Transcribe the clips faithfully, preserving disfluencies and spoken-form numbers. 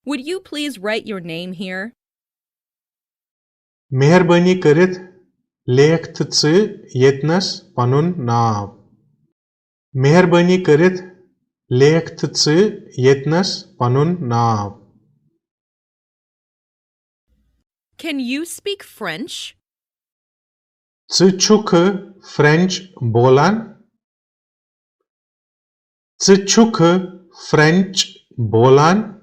Would you please write your name here? مہربٲنی کٔرِتھ لیکھ تہٕ ژٕ ییٚتنَس پنُن ناو۔ مہربٲنی کٔرِتھ لیکھ تہٕ ژٕ ییٚتنَس پنُن ناو۔ Can you speak French? ژٕ چھُکھٕ فرنچ بولان؟ ژٕ چھُکھٕ فرنچ بولان؟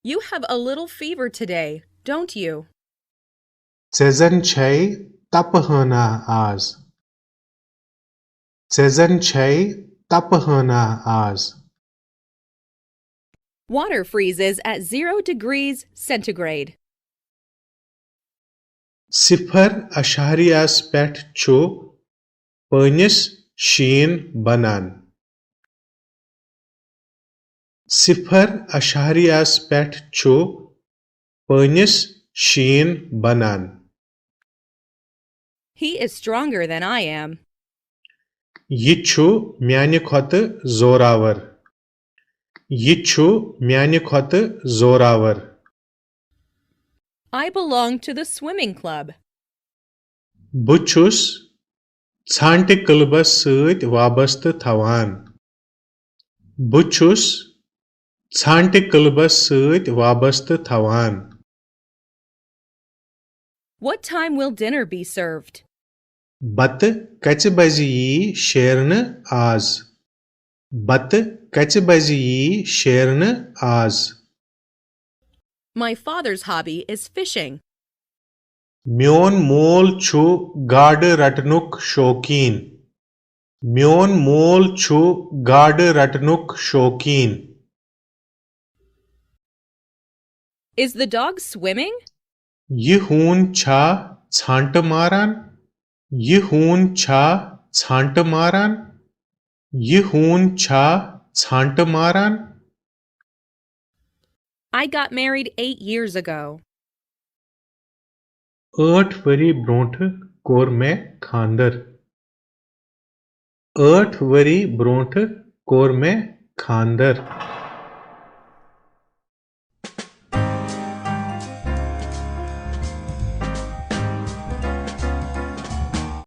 You have a little fever today, don't you? ژےٚ زن چھے تپہٕ ہٲنہ آز۔ ژےٚ زن چھے تپہٕ ہٲنہ آز۔ Water freezes at zero degrees centigrade. صفر اشاریہس پٮ۪ٹھ چھُ پٲنِس شیٖن بنان۔ صفر اشاریہس پٮ۪ٹھ چھُ پٲنِس شیٖن بنان۔ He is stronger than I am. یہِ چھُ میانہِ کھۄتہٕ زوراور۔ یہِ چھُ میانہِ کھۄتہٕ زوراور۔ I belong to the swimming club. بہٕ چھُس ژھانٛٹہِ کلبس سۭتۍ وابستہٕ تھاوان۔ بہٕ چھُس ژھانٛٹہِ کلبس سۭتۍ وابستہٕ تھاوان۔ What time will dinner be served? بتہٕ کژِ بجہِ یی شیرنہٕ آز؟ بتہٕ کژِ بجہِ یی شیرنہٕ آز؟ My father's hobby is fishing. میون مول چھُ گاڈٕ رٹنُک شوقیٖن۔ میون مول چھُ گاڈٕ رٹنُک شوقیٖن۔ Is the dog swimming? یہِ ہوٗن چھا ژھانٛٹہٕ ماران؟ یہِ ہوٗن چھا ژھانٛٹہٕ ماران؟ یہِ ہوٗن چھا ژھانٛٹہٕ ماران؟ I got married eight years ago. ٲٹھ ؤری برونٛٹھٕ کوٚر مےٚ خانٛدر۔ ٲٹھ ؤری برونٛٹھٕ کوٚر مےٚ خانٛدر۔